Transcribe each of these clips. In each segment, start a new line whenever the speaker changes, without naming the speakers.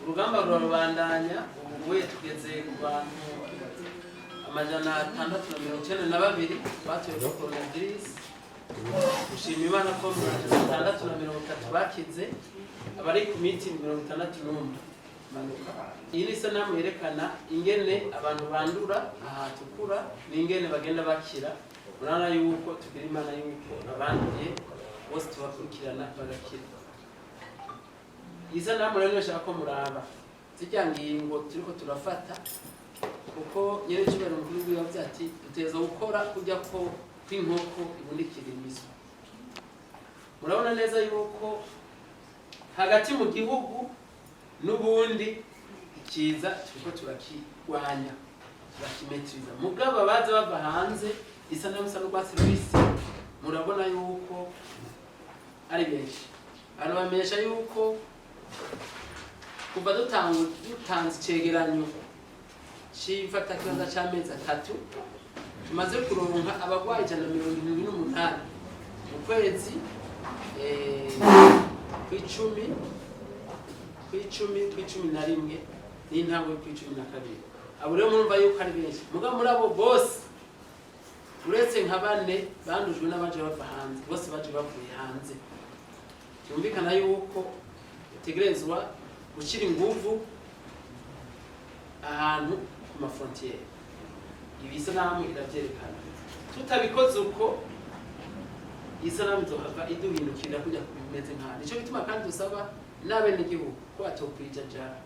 Urugamba rurabandanya. Ubu tugeze ku bantu 692 batoye ko coronavirus. Gushima Imana ko 630 bakize, abari ku miti ni 61. Manuka. Iyi ni isanamu yerekana ingene abantu bandura ahatukura n'ingene bagenda bakira. Urabona yuko tugira Imana yuko abanduye bose tubakurikirana bagakira. Iyi sanamu rero niyo nshaka ko muraba zirya ngingo turiko turafata, kuko nyene umukuru w'igihugu yavuze ati duteza gukora kurya ko kw'inkoko ibundikira imiswi. Murabona neza yuko hagati mu gihugu n'ubundi ikiza turiko turakirwanya, turakimetiriza, mugabo abaza bava hanze, isanamu isa n'urwatsi rubisi, murabona yuko ari benshi. Abantu bamenyesha yuko kuva dutanze icegeranyo c'imfatakibanza c'amezi 3, tumaze kuronka abagwayi 178 mu kwezi kw'icumi, kw'icumi na rimwe n'intango yo kw'icumi na kabiri. Abo rero murumva yuko ari benshi. Mugabo muri abo bose, uretse nka bane bandujwe n'abaje bava hanze, bose baje bavuye hanze. Byumvikana yuko utegerezwa gushyira inguvu ahantu ku ma frontières. Ibi isanamu iravyerekana. Tutabikoze uko, isanamu izohava iduhindukirira kujya bimeze nkaho. Nico gituma kandi dusaba n'abenegihugu ko batokwijajara.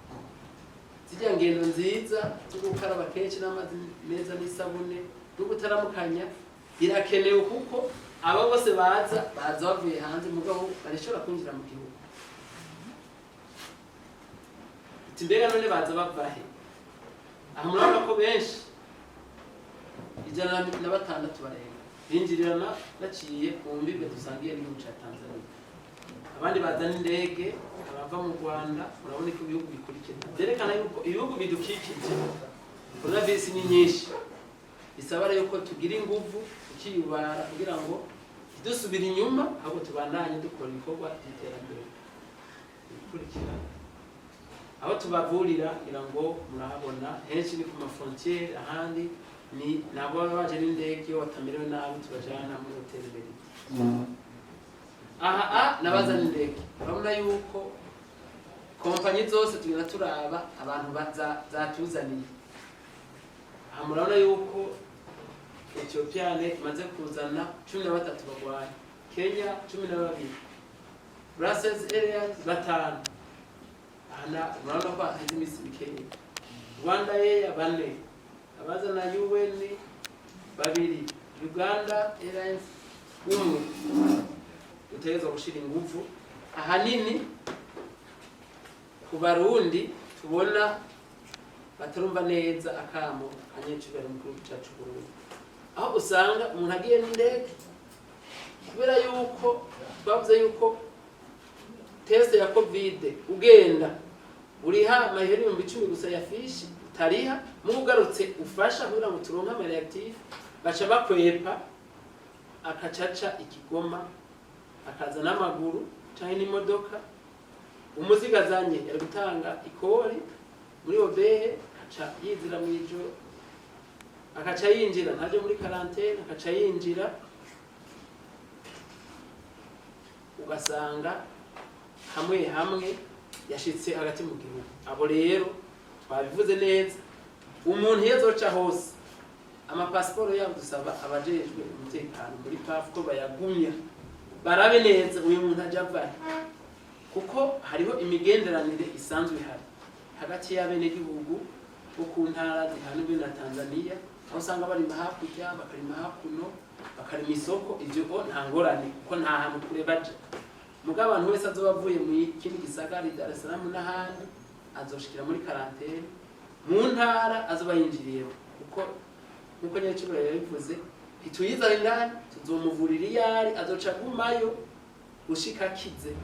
Zirya ngendo nziza zo gukaraba kenshi n'amazi meza n'isabune no gutaramukanya birakenewe, kuko abo bose baza baza bavuye hanze, mugabo barashobora kwinjira mu gihugu. Ati mbega none baza bava he? Aha murabona ko benshi, 106 barenga, binjirirana baciye ku mbibe dusangiye n'igihugu ca Tanzania. Abandi bazana indege, abava mu Rwanda. Murabona ko ibihugu bikurikira byerekana yuko ibihugu bidukikije coronavirus ni nyinshi. Bisaba rero ko tugira inguvu, tukiyubara kugira ngo ntidusubire inyuma, ahubwo tubandanye dukora ibikorwa by'iterambere. Bikurikira aho tubavurira, ngira ngo murahabona, henshi ni ku ma frontières, ahandi ni nabo baba baje n'indege. Iyo batamerewe nabi tubajana muri hoteli Meridi. Aha a nabazana indege, urabona yuko kompanyi zose tugenda turaba abantu zatuzaniye. Aha murabona yuko Ethiopian imaze kuzana 13 bagwaye, Kenya 12, Brussels Airlines batanu. Aha murabona ko haheze iminsi mikeya. Rwanda Air bane, abazana UN babiri, Uganda Airlines umwe. Dutegerezwa gushira inguvu ahanini ku Barundi tubona batarumva neza akamo kanyecubera umukuru cacu Burundi, aho usanga umuntu agiye n'indege, kubera yuko twavuze yuko test ya COVID ugenda uriha amahera 10,000 gusa ya fiche, utariha mu ugarutse ufasha kugira ngo turonke ama réactif, baca bakwepa, akacaca ikigoma, akaza n'amaguru canke n'imodoka. Umuzigo azanye yari gutanga ikori muri OBR, akaca yizira mw'ijoro, akaca yinjira, ntaje muri quarantaine, akaca yinjira, ugasanga hamwe hamwe yashitse hagati mu gihugu. Abo rero twabivuze neza, umuntu iyo azoca hose, amapasiporo yabo dusaba abajejwe umutekano muri PAF ko bayagumya, barabe neza uyu muntu aja avahe, kuko hariho imigenderanire isanzwe ihari hagati y'abenegihugu bo ku ntara zihana imbibe na Tanzania, aho usanga barima hakurya, bakarima hakuno, bakarima isoko. Ivyo o nta ngorane, kuko nta hantu kure baja. Mugabo abantu wese azoba avuye mu kindi gisagara, i Dar es Salaam n'ahandi, azoshikira muri quarantaine mu ntara azoba yinjiriyemo, kuko nkuko nyacubahiro yabivuze, ntituyizana indani, tuzomuvurira iyo ari, azoca agumayo gushika akize.